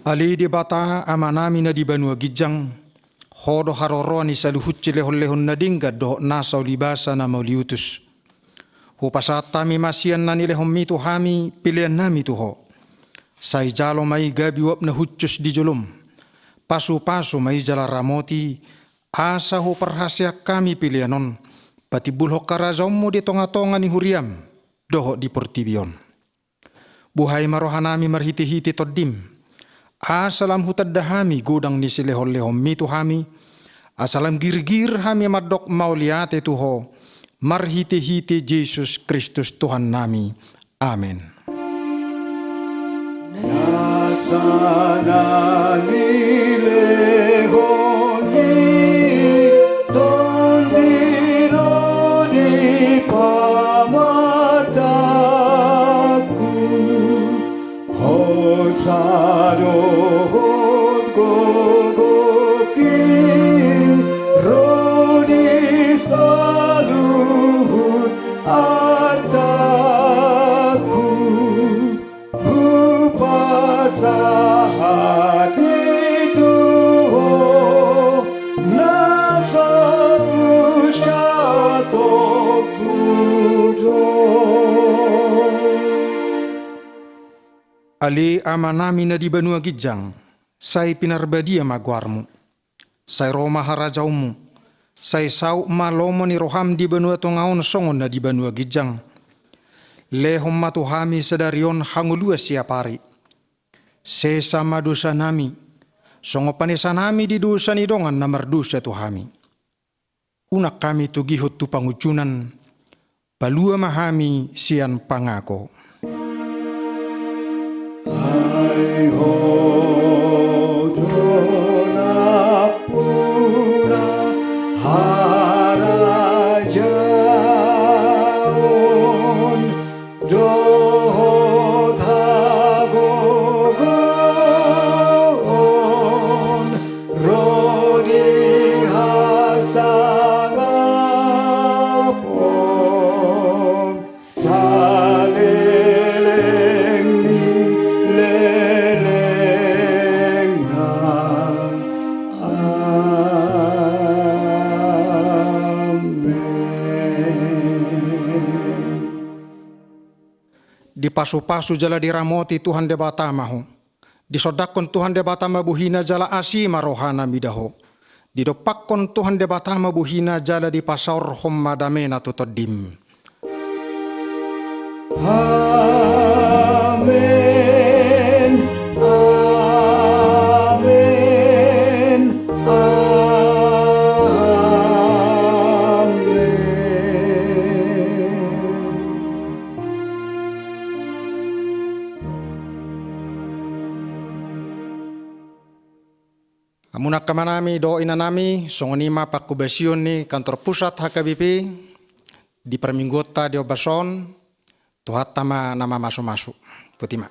Ale Debata, Amanami na di banua ginjang, Ho do haroroan ni saluhut silehonlehon na denggan dohot nasa ulibasa na mauliutus. Hupasahat hami ma sian na nilehonMi tu hami peleannami tu Ho. Sai jalo ma i gabe uap na hushus di jolom. Pasupasu ma i jala ramoti, asa huparhaseang hami pelean on patimbulhon harajaonMu di tongatonga ni huriaM dohot di portibi on. Buhai ma rohanami marhitehite TondiM, asa lam hutanda hami godang ni silehonlehonMi tu hami, asa lam girgir hami mandok mauliate tu Ho, marhitehite Jesus Kristus Tuhannami. Amen. Nasa na nilehon ni Tondi do di pamatangku, hosa dohot gogo i ro di saluhut artangku. Hupasahat i tu Ho, na so ujatonku do. Ale Amanami na di banua ginjang, sai pinarbadia ma goarMu. Sai ro ma harajaonMu, sai saut ma lomo ni rohaM di banua tonga on songon na di banua ginjang. Lehon ma tu hami sadari on hangoluan siapari. Sesa ma dosanami, songon panesanami di dosa ni dongan na mardosa tu hami. Unang hami togihon tu pangunjunan, palua ma hami sian pangago. Ai Ho do nampuna harajaon dohot hagogoon ro di hasangapon saleleng ni lelengna. Amen. Dipasupasu jala diramoti Tuhan Debata ma ho. Disondangkon Tuhan Debata ma bohina jala asi ma rohana mida ho. Didompakkon Tuhan Debata ma bohina jala dipasaorhon ma damena tu tondim. Amen. Amen. Amen. Hamu angka amanami dohot inanami, songon i ma panghobasion ni kantor pusat H K B P di parmingguonta di ombas on. Tuhanta ma na mamasumasu. Boti ma.